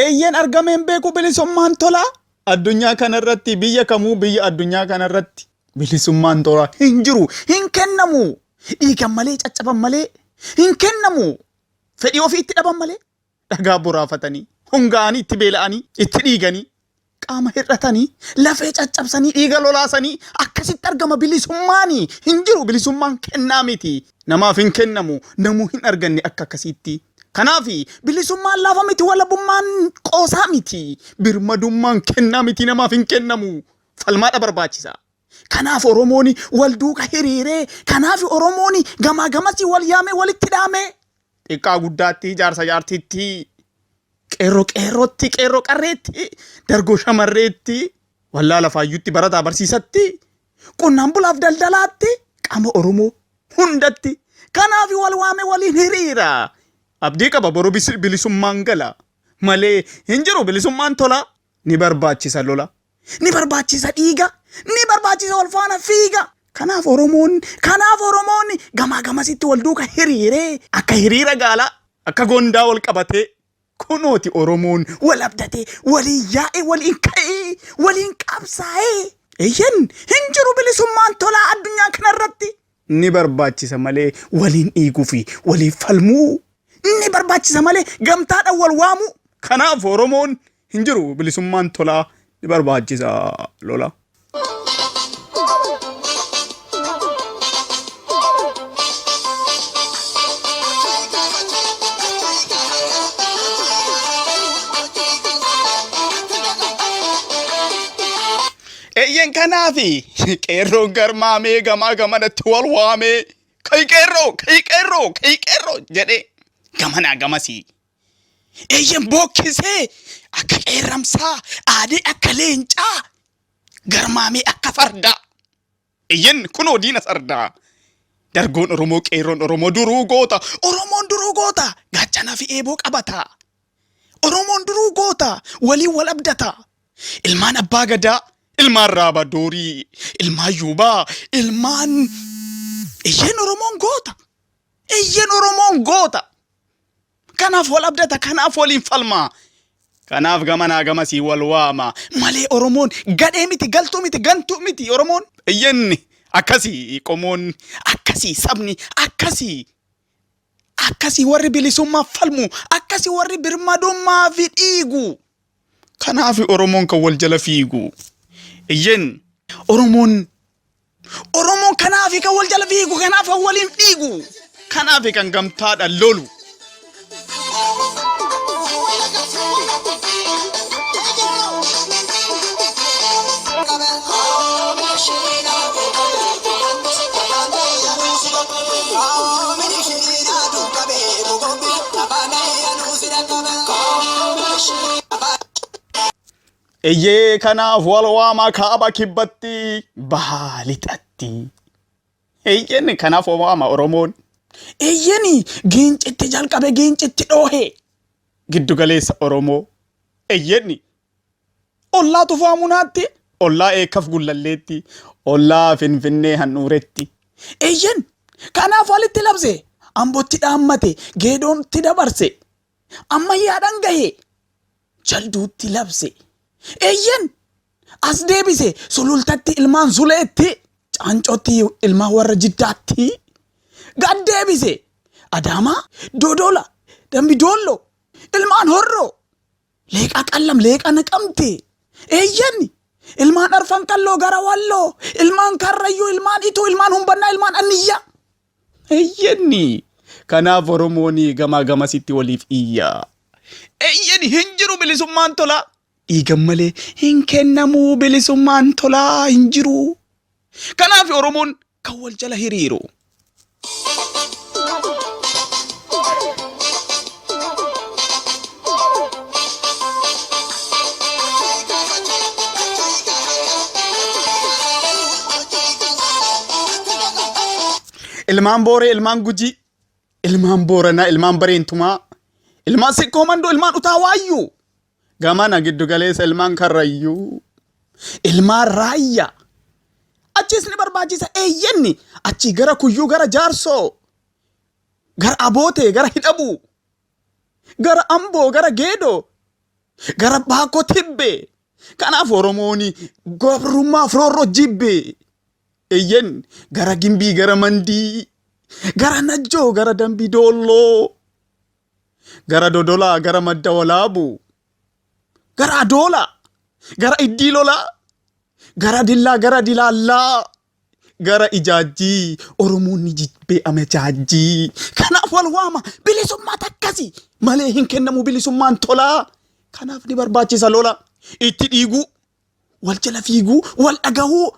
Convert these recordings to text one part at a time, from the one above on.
Eeyyeen argamee hin beeku bilisummaan tolaa. Addunyaa kanarratti biyya kamuu biyya addunyaa kanarratti bilisummaan tolaa hin jiru hin kennamu. Dhiigan malee caccaban malee hin kennamu. Fedhii ofii itti dhaban malee dhagaa boraafatanii hongaa'anii itti beela'anii itti dhiiganii qaama hir'atanii lafee caccabsanii dhiiga lolaasanii akkasitti argama bilisummaani hin jiru bilisummaan kennaa miti namaaf hin kennamu namuu hin arganne akka akkasiitti. Kanaaf bilisummaan laafa miti walabummaan qoosaa miti birmadummaan kennaa miti namaaf hin kennamu falmaadha barbaachisa. Kanaaf Oromoon wal duuka hiriiree kanaaf Oromoon gamaa gamasii wal yaamee walitti dhaamee xiqqaa guddaatti jaarsa jaartiitti qeerroo qeerrootti qeerroo qarreetti dargoo shamarreetti wallaala faayyutti barataa barsiisatti qonnaan bulaaf daldalaatti qaama Oromoo hundatti kanaaf wal waame waliin hiriira. Abdii qaba boru bilisummaan gala malee hin jiru bilisummaan tola ni barbaachisa lola ni barbaachisa dhiiga ni barbaachisa wal faana fiiga. Kanaaf Oromoon kanaaf Oromoon gamaa gamasitti wal duuka hiriiree akka hiriira gaalaa akka gondaa wal qabatee kunooti Oromoon wal abdatee waliin yaa'ee waliin ka'ee waliin qabsaa'ee eeyyan hin jiru bilisummaan tolaa addunyaa kanarratti ni barbaachisa malee waliin dhiiguu fi waliin falmuu ni barbaachisa malee gamtaadhaan wal waamuu kanaaf Oromoon hin jiru bilisummaan tolaa ni barbaachisa lola. Eeyyen kanaafi qeerroon garmaamee gamaa gamanatti wal waamee kai qeerroo kai qeerroo kai qeerroo jedhee gamanaa gamasii Eeyyen bookkisee akka qeerramsaa, aadee akka leencaa, garmaamee akka fardaa. Eeyyen kunoo diina sardaa. Dargoon Oromoo qeerroon Oromoo duruu goota. Oromoon duruu goota. Gaachanaa fi eeboo qabata. Oromoon duruu goota. Waliin wal abdata. Ilmaan Abbaa Gadaa, ilmaan Raaba Doorii, ilmaan Yuubaa, ilmaan Eeyyeen Oromoon goota. Eeyyeen Oromoon goota. Kanaaf wal abdata, kanaaf waliin falma. Kanaaf gamanaa gamasii wal waama. Malee Oromoon gadhee miti, galtuu miti, gantuu miti Oromoon. Eeyyenni akkasii qomoon, akkasii sabni, akkasii. Akkasii warri bilisummaa falmu, akkasii warri birmadummaa fi dhiigu. Kanaaf Oromoon kan wal jala fiigu. Eeyyen Oromoon Oromoon kanaaf kan wal jala fiigu, kanaaf kan waliin dhiigu, kanaaf kan gamtaadhaan lolu. Eyyee kanaaf wal waamaa kaaba kibbatti bahaa lixatti. Eyyeen kanaaf wal waama Oromoon. Eyyeen giincitti jalqabe giincitti dhoohe. Giddu galeessa Oromoo. Eyyeen ollaa Tufaa Munaatti, ollaa Eekkaf Gullalleetti, ollaa Finfinnee Handhuuretti. Eyyeen kanaaf walitti labse. Ambotti dhaammate, Geedootti dabarse. Ammayyaadhaan gahe. Jalduutti labse. Eeyyen! As deebise sulultatti ilmaan Suleetti, Caancootti ilmaan warra Jiddaatti gad deebise. Adaamaa, Dodola, Dambi Doollo, ilmaan Horroo, Leeqaa Qallam, Leeqaa Naqamte. Eeyyen! Ilmaan Arfan Qalloo gara Walloo, ilmaan Karrayyuu, ilmaan Ituu, ilmaan Humbannaa, ilmaan Anniyyaa. Eeyyenni. Kanaaf Oromoon gamaa gamasitti waliif iyya. Eeyyenni hin jiru bilisummaan tolaa. Dhiigan malee hin kennamuu bilisummaan tolaa hin jiru. Kanaaf Oromoon kan wal jala hiriiru. Ilmaan Booree, ilmaan Gujii, ilmaan Booranaa, ilmaan Bareentumaa, ilmaan Sikkoo Mandoo, ilmaan Utaa Waayyuu, gamana giddu galeessa ilmaan Karrayyuu, ilmaan Raayyaa. Achis ni barbaachisa eeyyenni achii gara Kuyyuu, gara Jaarsoo, gara Abootee, gara Hidhabuu, gara Amboo, gara Geedoo. Gara Baakkoo Tibbee. Kanaaf Oromoon gabrummaaf roorroo jibbe. Eeyyen gara Gimbii, gara Mandii, gara Najjoo, gara Dambii Doolloo, gara Dodolaa, gara Madda Walaabuu, gara Adoolaa, gara Iddii Lolaa, gara Dillaa, gara Dilaallaa, gara Ijaajjii. Oromoon ni jibbee amajaajjii. Kanaaf wal waama. Bilisummaa takkasi malee hin kennamu bilisummaan tolaa. Kanaaf ni barbaachisa lola. Itti dhiiguu, wal jala fiiguu, wal dhagahuu,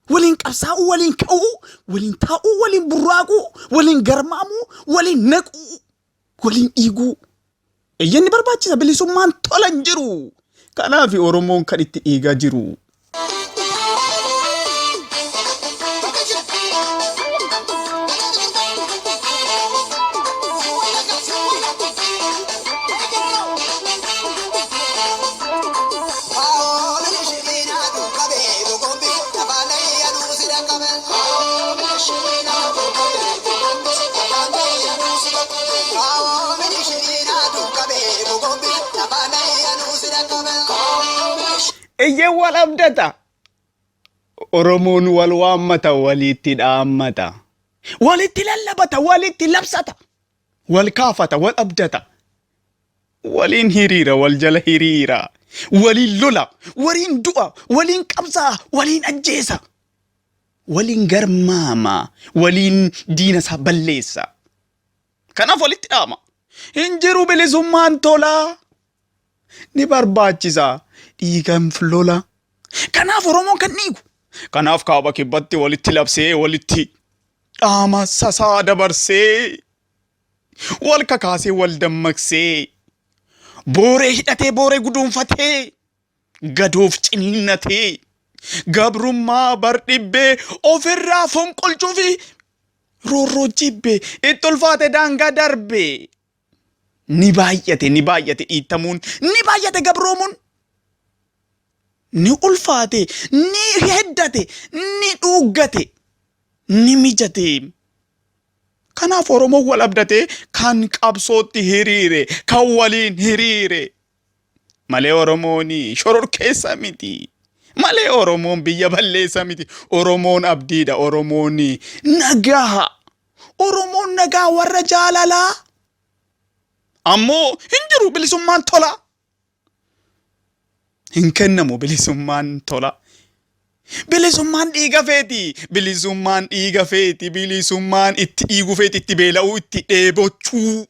waliin qabsaa'uu, waliin ka'uu, waliin taa'uu, waliin burraaquu, waliin garmaamuu, waliin naquu, waliin dhiiguu. Eeyyan ni barbaachisa bilisummaan tola hin jiru. Kanaaf Oromoon kan itti dhiigaa jiru. Eeyyee wal abdata. Oromoon wal waammata, walitti dhaammata. Walitti lallabata, walitti labsata. Wal kaafata, wal abdata. Waliin hiriira, wal jala hiriira. Waliin lola, waliin du'a, waliin qabsaa'a, waliin ajjeesa. Waliin garmaama, waliin diina isaa balleessa. Kanaaf walitti dhaama. Hin jiru bilisummaan tolaa. Ni barbaachisa. Dhiigan lola. Kanaaf Oromoon kan dhiigu. Kanaaf kaaba kibbatti walitti labsee walitti dhaama sasaa dabarsee wal kakaasee wal dammaqsee booree hidhatee booree guduunfatee gadoof ciniinnatee gabrummaa bar dhibbee ofirraa fonqolchuu fi roorroo jibbe itti ulfaate daangaa darbe ni baay'ate ni baay'ate dhiittamuun ni baay'ate gabroomuun ni ulfaate ni heddate ni dhuuggate ni mijate. Kanaaf Oromoon wal abdatee kan qabsootti hiriire kan waliin hiriire malee Oromoon shororkeessa miti. Malee Oromoon biyya balleessa miti. Oromoon abdiidha. Oromoon nagaa. Oromoon nagaa warra jaalalaa. Ammoo hin jiru bilisummaan tola. Hin kennamu bilisummaan tola. Bilisummaan dhiiga feeti. Bilisummaan dhiiga feeti. Bilisummaan itti dhiigu feeti. Itti beela'uu, itti dheebochuu.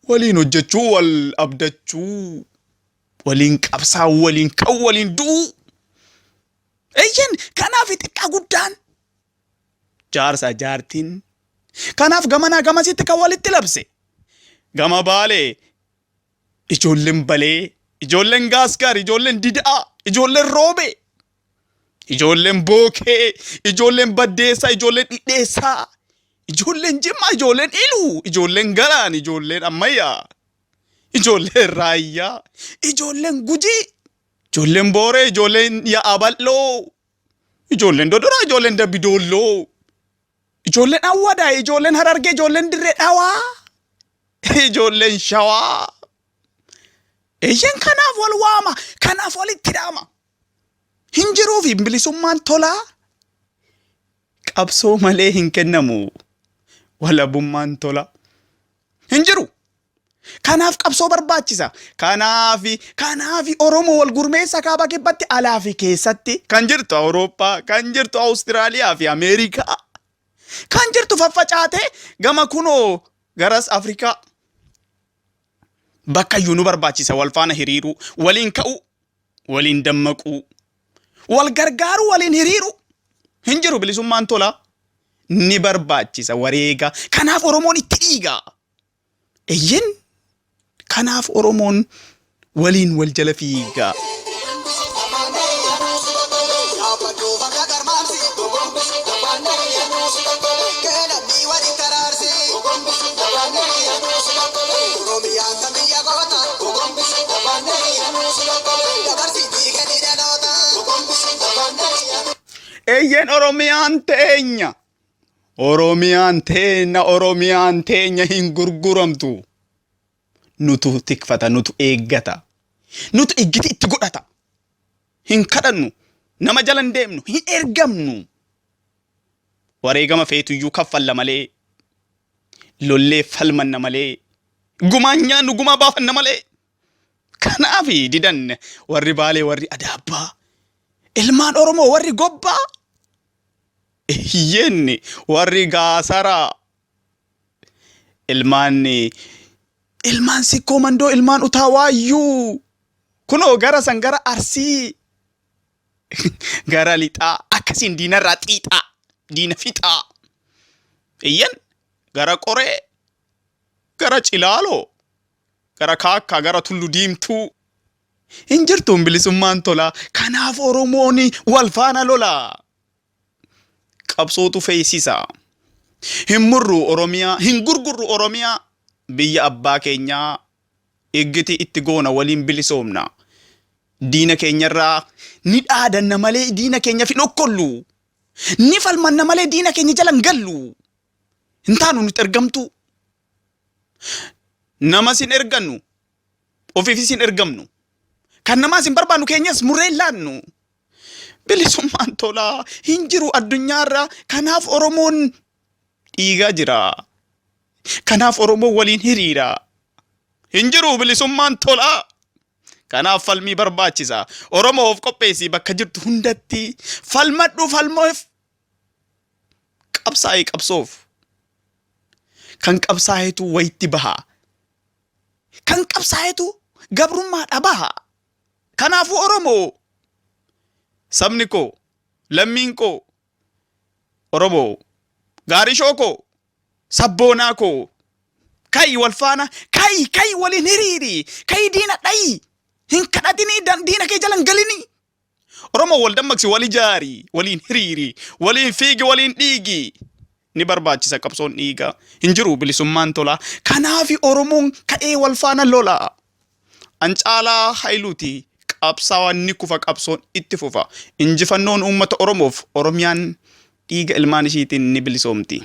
Waliin hojjechuu, wal abdachuu, waliin qabsaa'uu, waliin ka'uu, waliin du'uu. Eeyyen kanaaf xiqqaa guddaan jaarsa jaartiin. Kanaaf gamanaa gamasitti kan walitti labse. Gama Baalee ijoolleen Balee, ijoolleen Gaaskaar, ijoolleen Dida'aa, ijoolleen Roobee, ijoolleen Bookee, ijoolleen Baddeessaa, ijoolleen Dhidheessaa, ijoolleen Jimmaa, ijoolleen Iluu, ijoolleen Galaan, ijoolleen Ammayyaa, ijoolleen Raayyaa, ijoolleen Gujii, ijoolleen Booree, ijoolleen Yaa'aa Bal'oo, ijoolleen Dodoraa, ijoolleen Dabidoolloo, ijoolleen Awwadaa, ijoolleen Harargee, ijoolleen Dirree Dhawaa, ijoolleen Shawaa. Eeyyen kanaaf wal waama, kanaaf walitti dhaama. Hin jiruufi bilisummaan tolaa qabsoo malee hin kennamu. Walabummaan tola hin jiru. Kanaaf qabsoo barbaachisa. Kanaaf kanaaf Oromoo wal gurmeessa kaaba kibbatti alaa fi keessatti kan jirtu Awurooppaa, kan jirtu Awustiraaliyaa fi Ameerikaa, kan jirtu faffacaatee gama kunoo garas Afrikaa. Bakka iyyuu nu barbaachisa wal faana hiriiruu, waliin ka'uu, waliin dammaquu, wal gargaaruu, waliin hiriiruu. Hin jiru bilisummaan tola ni barbaachisa wareega. Kanaaf Oromoon itti dhiiga. Eyyen kanaaf Oromoon waliin wal jala fiiga. Eeyyeen Oromiyaan teenya. Oromiyaan teenya Oromiyaan teenya hin gurguramtu. Nutu tikfata nutu eeggata. Nutu iggiti itti godhata. Hin kadhannu. Nama jala hin deemnu. Hin ergamnu. Wareegama feetuyyuu kaffalla malee. Lollee falmanna malee. Gumaan nyaannu gumaa baafanna malee. Kanaaf didan warri Baalee warri Adaabbaa. Ilmaan Oromoo warri Gobbaa. Hiyyeenni warri Gaasaraa. Ilmaan ilmaan Sikkoo Mandoo ilmaan Utaa Waayyuu. Kunoo gara san gara Arsii gara lixaa akkasiin diinarraa xiixaa diina fixaa. Iyyan gara Qoree gara Cilaaloo gara Kaakkaa gara Tullu Diimtuu. Hin jirtuun bilisummaan tolaa. Kanaaf Oromoon wal faana lola. Qabsootu feesisa. Hin murru Oromiyaa, hin gurgurru Oromiyaa. Biyya abbaa keenyaa iggiti itti goona waliin bilisoomna. Diina keenyarraa ni dhaadanna malee diina keenyaaf hin okkollu. Ni falmanna malee diina keenya jala hin gallu. Hin taanu nuti ergamtuu. Namas hin ergannu. Ofiifis hin ergamnu. Kan namaas hin barbaannu keenyas murree hin laannu. Bilisummaan tolaa hin jiru addunyaarra. Kanaaf Oromoon dhiigaa jira. Kanaaf Oromoon waliin hiriira. Hin jiru bilisummaan tolaa. Kanaaf falmii barbaachisa. Oromoo of qopheessi bakka jirtu hundatti falmadhu falmoof qabsaa'i qabsoof. Kan qabsaa'etu wayitti baha. Kan qabsaa'etu gabrummaadha baha. Kanaafuu Oromoo sabni koo lammiin koo Oromoo gaarishoo koo sabboonaa koo ka'i wal faana ka'i ka'i waliin hiriiri ka'i diina dha'i hin kadhatinii diina kee jala hin galinii. Oromoo wal dammaqsi wal ijaari waliin hiriiri waliin fiigi waliin dhiigi. Ni barbaachisa qabsoon dhiiga hin jiru bilisummaan tola. Kanaafi Oromoon ka'ee wal faana lola. An Caalaa Hayiluuti. Qabsaawaan ni kufa qabsoon itti fufa. Injifannoon uummata Oromoof Oromiyaan dhiiga ilmaan ishiitiin ni bilisoomti.